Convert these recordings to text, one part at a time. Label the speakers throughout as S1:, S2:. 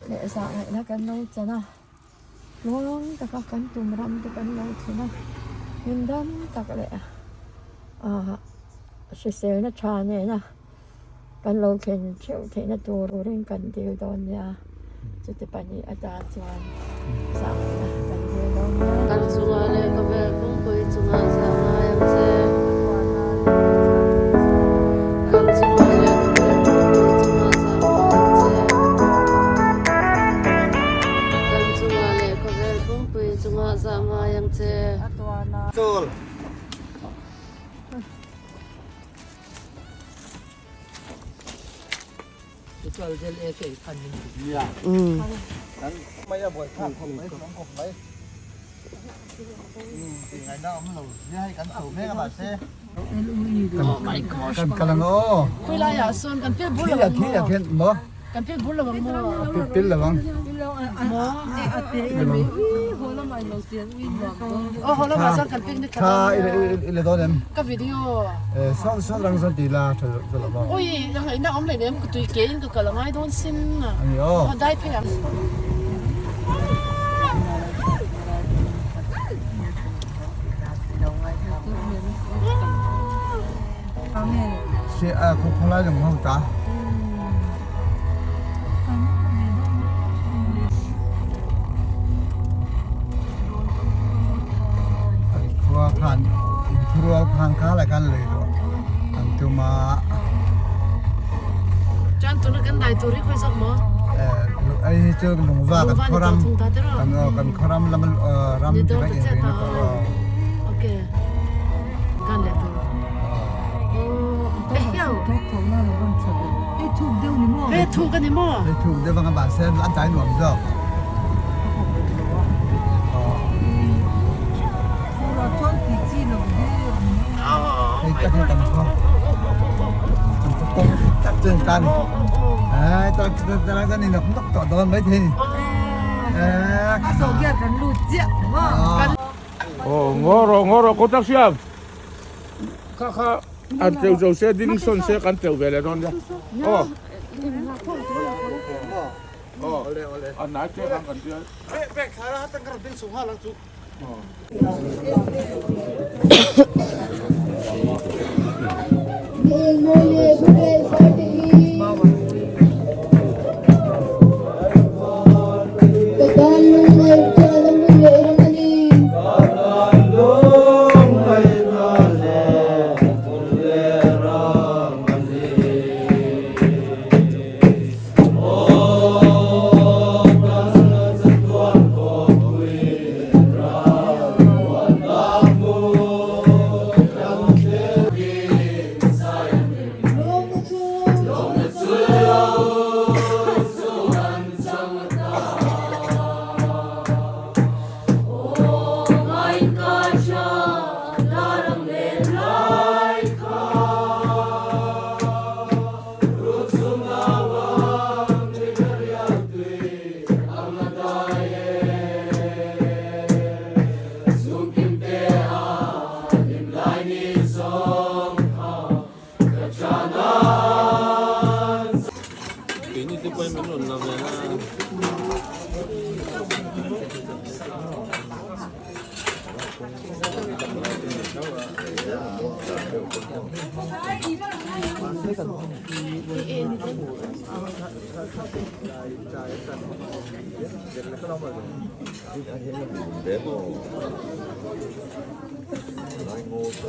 S1: leh zahngaihna kan lo chan a, tluang taka kan tum ram te kan lo thlen a, hlim dam tak leh ah hriselna tha nena kan lo thlen theuh theihna turin kan dil dawn nia, chuti pahnih atan chuan zahngaihna kan dil dawn nia.
S2: Kan chungah leh khawvel pumpui chungah zah ngai ang che. Kan chungah leh khawvel pumpui chungah zah ngai ang che. Kan chungah leh khawvel pumpui chungah zah ngai ang che.
S3: Chawl.
S2: Khawilaiah sawn kan pil bur lo ang maw? Kan pil bur lo ang maw?
S3: Pil lo ang.
S2: Maw? Aw haw lamah chuan kan picnic
S3: Tha i la dawn em?
S2: Ka video.
S3: Sawn sawn rang sawn ti la tha tha lo maw?
S2: Ui a ngaihna awm leh nem tui ke in ka kal a ngai dawn sin a.
S3: Ani aw.
S2: Aw dai phei ang.
S3: Se a khaw khawlai lung ho ta. An khua khan inthurual khan kha la kan lui luah an tum a.
S2: Chuan tuna kan dai tur hi khawi zawk maw?
S3: Ai hi chu lungva kan khawram kan kan khawram lam ram ti mai in rin a ko.
S2: Okay. Kan leh tur. He thuk a ni maw?
S3: He thuk deuh anga mahse an dai nuam zawk. Hei tak hi kan khaw. Kan khaw kawng tak chu ta ni. Ai ta ta ta ni nok nok tawh dawn mai thei ni.
S4: A zawh hian kan lut chiah maw?
S5: Aw ngaw rawh ngaw rawh kawtak siam. Kha kha an teuh zo se ding sawn se kan teuh ve leh dawn nia. Aw. Aw a hnai te khan kan tia.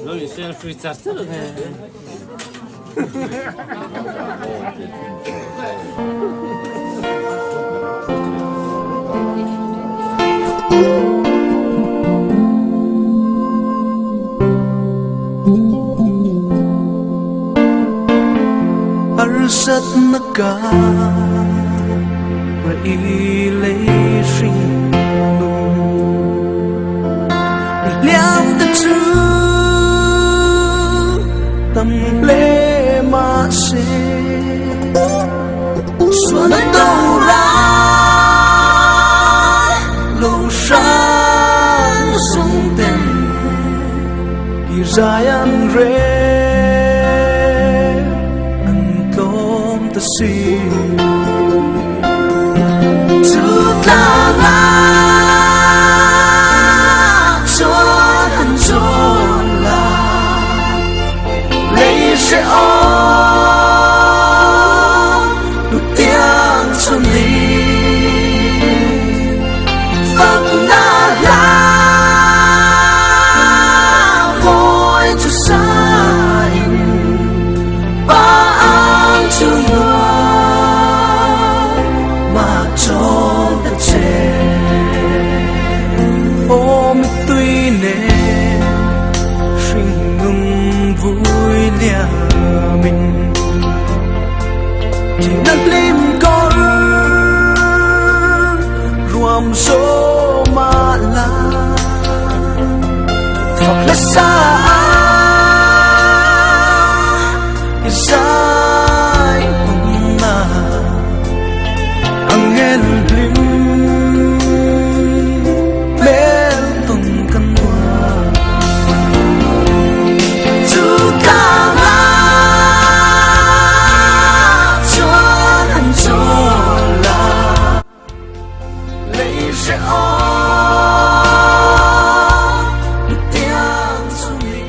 S5: Lo in selfie char char a
S6: Harsatna ka lei hring liam ta chu tam hle mah se xuân đâu ra lo sang sung ten kỳ dài an re an tlawm ta si. Chu tlanga chuan han zawn la Lei hrehawm Hnutiang chu ni Fakna hla mawi chu sain Pa ang chu nuam ma chawn ta che Aw mittui nen hringnun vui liamin Thihna hlim kawr ruam zawm ah la Fak nasa a i zai hmun a Angel hlim hmel tawn kan nuam Chu tlanga chuan an chawl a Lei hrehawm hetiang chu ni.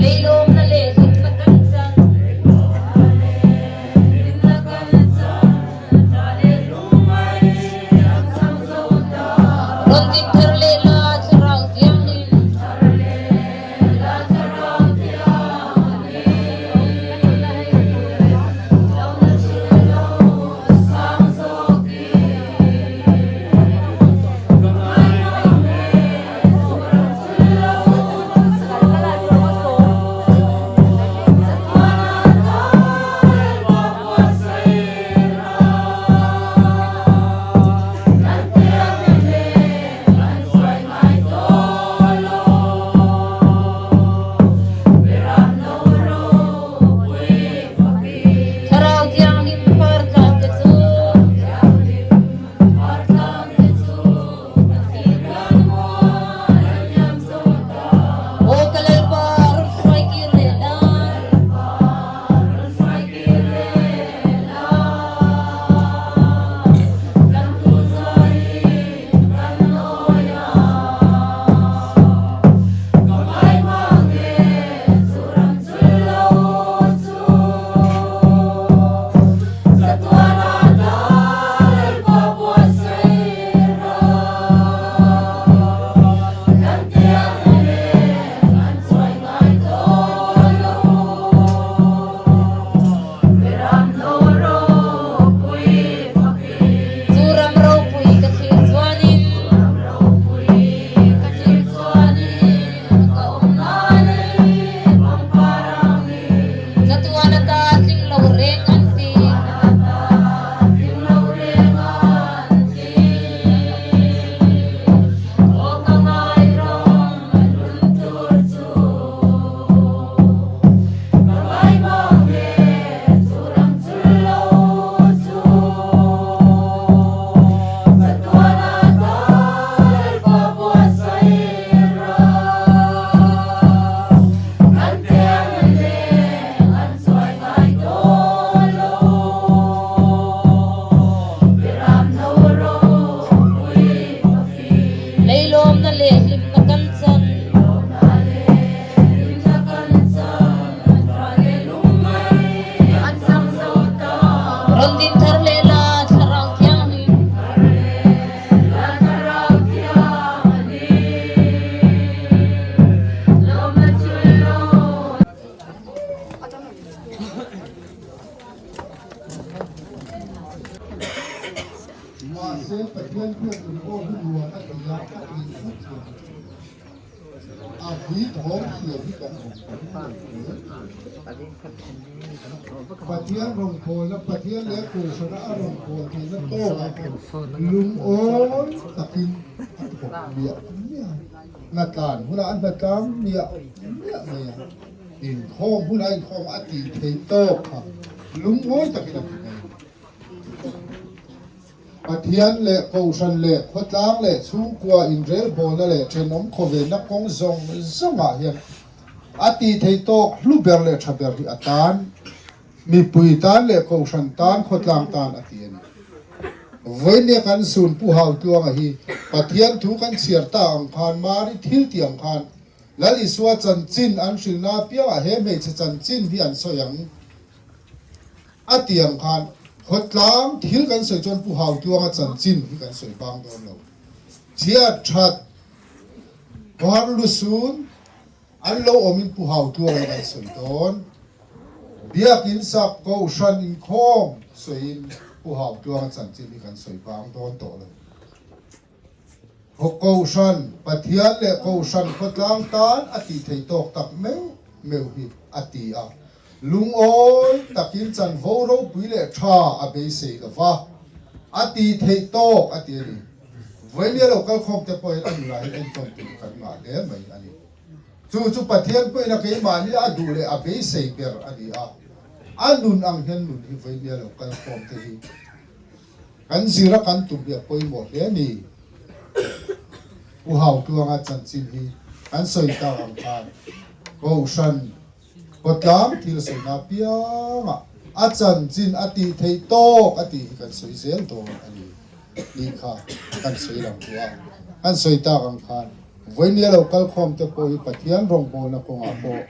S2: Leilawmna leh hlimna kan chan. Hlimna kan.
S7: Mahse Pathian biak in aw hi nuam a ti a, a tih fut hian a vui thawm hria hi kan awm ta ring lo hle. Pathian rawngbawlna, Pathian leh Kohhrana a rawngbâwl theihna tawkah pawh lungawi takin a thawk miah miah a. Hnatlan hunah a hnatlang miah miah mai a. Inkhawm hunah inkhawm a tih theih tawk kha lungawi takin a ti mai. Pathian leh Kohhran leh khawtlang leh chhungkua inrelbawlna leh thenawm khawvenna kawng zawng zawngah hian a tih theih tawk hlu ber leh tha ber hi a tan, mipui tan leh Kohhran tan, khawtlang tan a ti a ni. Vawinia kan sun Pu Hautluanga hi Pathian thu kan chhiar ta ang khan Mari thil tih ang khan Lal Isua chanchin an hrilhna apiangah he hmeichhe chanchin hi an sawi ang a ti ang khan khawtlang thil kan sawi chuan Pu Hautluanga chanchin hi kan sawi bang dawn lo. Chhiat that Khawhar lusun an lo awmin Pu Hautluanga hi kan sawi dawn. Biakin sak Kohhran inkhawm sawiin Pu Hautluanga chanchin hi kan sawi bang dawn tawh lo. Kohhran, Pathian leh Kohhran khawtlang tan a tih theih tawk tak meuh meuh hi a ti a. Lungawi takin chanvo ropui leh tha a beisei lo va, a tih theih tawk a ti a ni. Vawinia lo kalkhawm te pawhin a nunah hian entawn tur kan ngah hle mai a ni. Chu chu Pathian pawhin a keimahni a duh leh a beisei ber a ni a. A nun ang hian nun hi vawinia lo kalkhawm te hi Kan zira kan tum hi a pawimawh hle a ni. Pu Hautluanga chanchin hi kan sawi tak ang khan Kohhran khawtlang thil sawina apiangah a chanchin a tih theih tawk a tih hi kan sawi zel dawn a ni tih kha kan sawi lang duh a. Kan sawi tak ang khan vawinia lo kalkhawm te pawh hi Pathian rawngbawlna kawngah pawh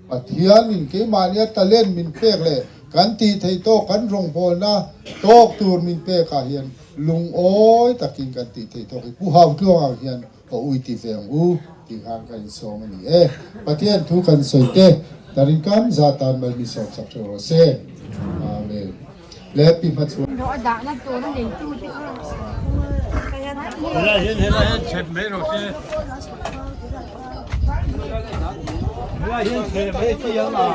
S7: Pathianin keimahnia talent min pek leh kan tih theih tawk kan rawngbawlna tawk tur min pekah hian lungawi takin kan tih theih tawk hi Pu Hautluangah hian ka ui ti ve ang u tih khan ka insawm a ni e. Pathian thu kan sawi te tarin kan za tan mal mi sawm sak theuh rawh se. Amen. Le pi hmachhuan.
S5: Helai hian helai hian chep mai rawh se. Helai hian chep mai chi ang a.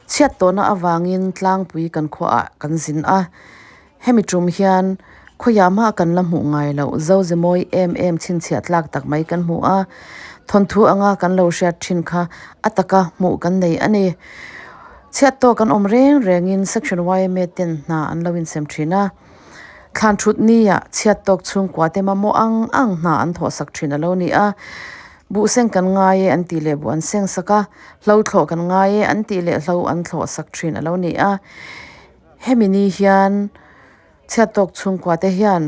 S2: Chhiat tawhna avangin tlangpui kan khuaah kan zin a, hemi tum hian khawiah mah kan la hmuh ngai loh Zoze mawi em em chhinchhiah tlak tak mai kan hmu a, thawnthu anga kan lo hriat thin kha a taka hmuh kan nei a ni. Chhiat tawk an awm reng rengin Section yma ten hna an lo insem thin a, thlan thut nia chhiat tawk chhungkua te mamawh ang ang hna an thawh sak thin a lo ni a, buh seng kan ngai e an tih leh buh an seng sak a, hlo thlawh kan ngai e an tih leh hlo an thlawh sak thin a lo ni a, hemi ni hian chhiat tawk chhungkua te hian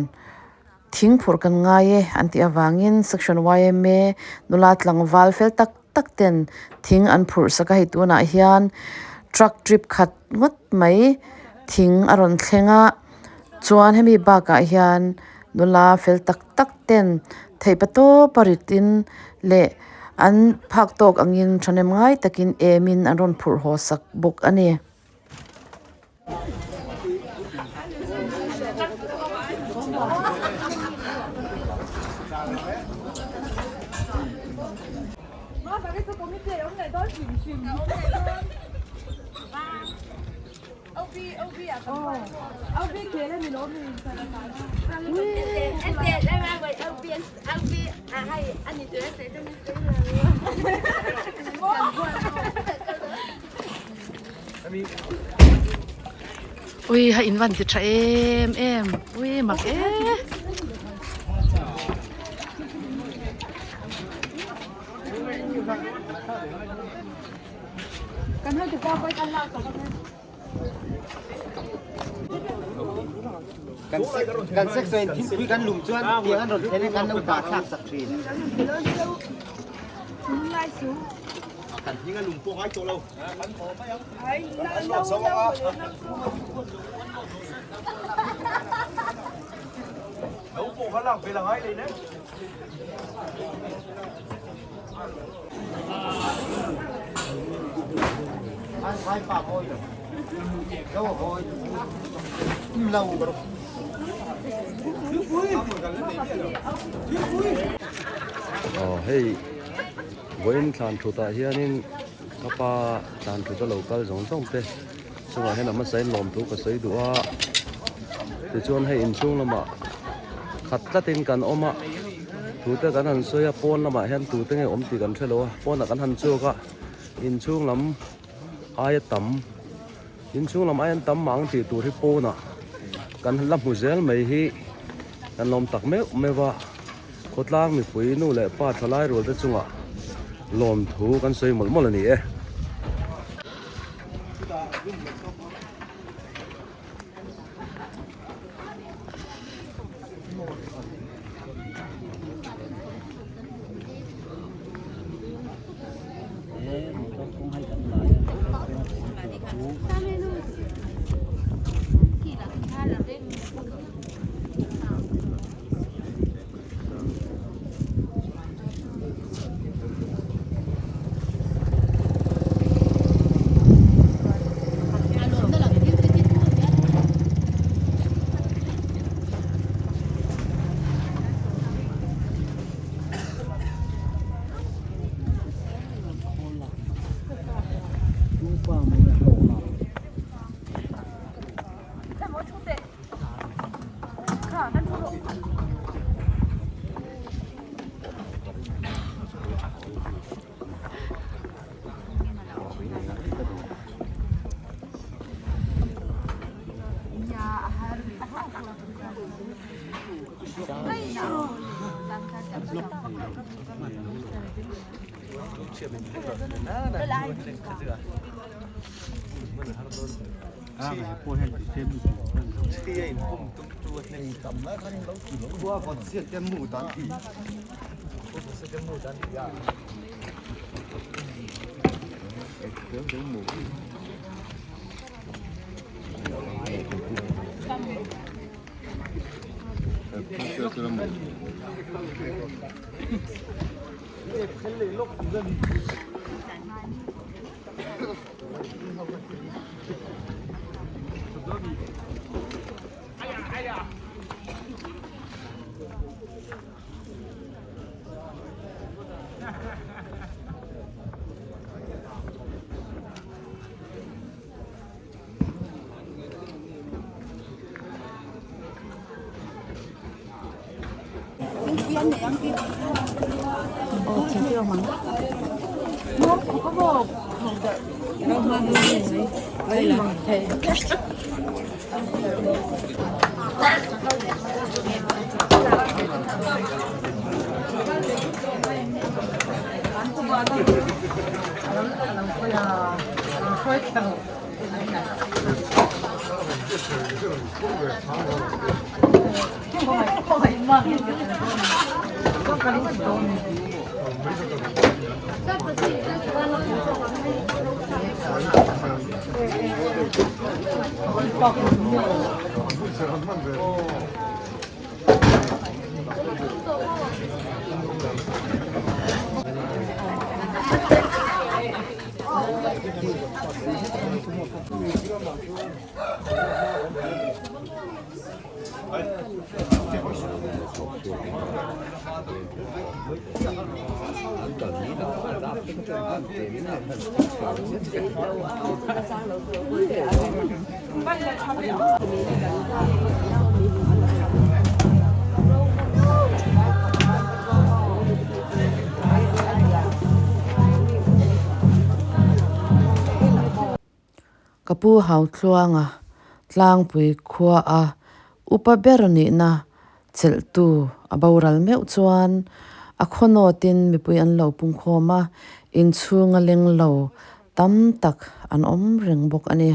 S2: thing phurh kan ngai e an tih avangin Section yma nula tlangval fel tak tak ten thing an phurh sak a hei tunah hian truck trip khat ngawt mai thing a rawn thleng a chuan hemi bakah hian nula fel tak tak ten theih pa tawp a rit in leh an phak tawk angin thahnem ngai takin em in an rawn phurh haw sak bawk a ni. Ui ha in van ti tha em em ui mak e.
S8: Kan section in thingpui kan lum chuan tiang an rawn thlen in kan lo dah thlak sak thin.
S3: Kan hming a lum pawh ngai tawh lo. Kan haw mai ang. Kan luak zo ang a. Lo pawh kha lak vel a ngai leh nen.
S8: An vai pa mawi lo.
S9: Aw hei vawiin thlan thutah hianin ka pa thlan thut a lo kal zawng zawng te chungah hian a hmasa in lawmthu ka sawi duh a tichuan hei inchhung lamah khat tlatin kan awm a tute kan han sawi a pawn lamah hian tute nge awm tih kan hrelo a pawnah kan han chhuak a inchhung lam aia tam inchhung lam aia tam mah ang tih tur hi pawnah kan la hmu zel mai hi kan lawm tak meuh meuh a khawtlang mipui nu leh pa thalai rual te chungah lawmthu kan sawi mawlh mawlh a ni e.
S2: Ka pu Hautluanga tlangpui khua a upa ber nihna chelhtu a boral meuh chuan a khaw nawtin mipui an lo pungkhawm a, inchhunga leng lo tam tak an awm reng bawk a ni.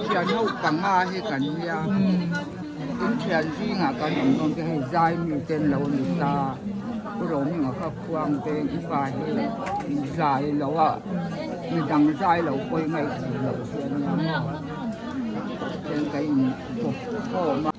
S10: Thian ho panga hi kan nia. In thian zingah kan awm dawn te hei zai mi te an lo ni ta, Pu Rominga kha khuang veng i pa hi zai lo a, midang zai lo pawh i ngaihthei lo hi a nia maw, chuan ka in bawk khawm a.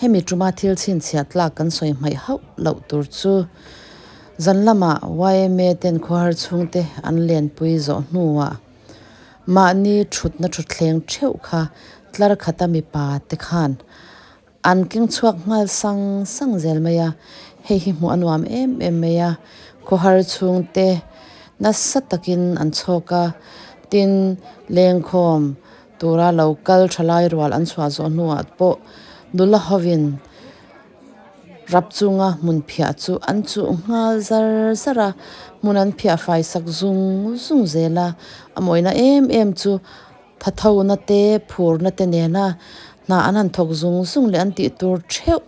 S2: Hemi tuma thil chhinchhiah tlak kan sawi hmaih hauh loh tur chu zan lamah yma ten khuahar chhungte an lenpui zawh hnuah mahni thutna thutthleng theuh kha tlar khata mipa te khan An keng chhuak nghal sang sang zel mai a, hei hi hmuh a nuam em em mai a, khawhar chhungte nasa takin an chhawk a, tin lengkhawm tura lo kal tha lai rual an chhuah zawh hnuah pawh nula hovin rap chunga hmun phiah chu an chuh nghal zar zar a, hmun an phiah fai sak zung zung zel a, a mawina em em chu. Thathona te, phurna te nena hna an han thawk zung zung leh an tih tur theuh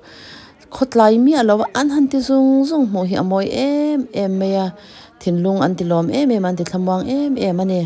S2: khawtlai miah lo a an han ti zung zung hmuh hi a mawi em em mai a, thinlung an ti lawm em em a, an ti thlamuang em em a ni.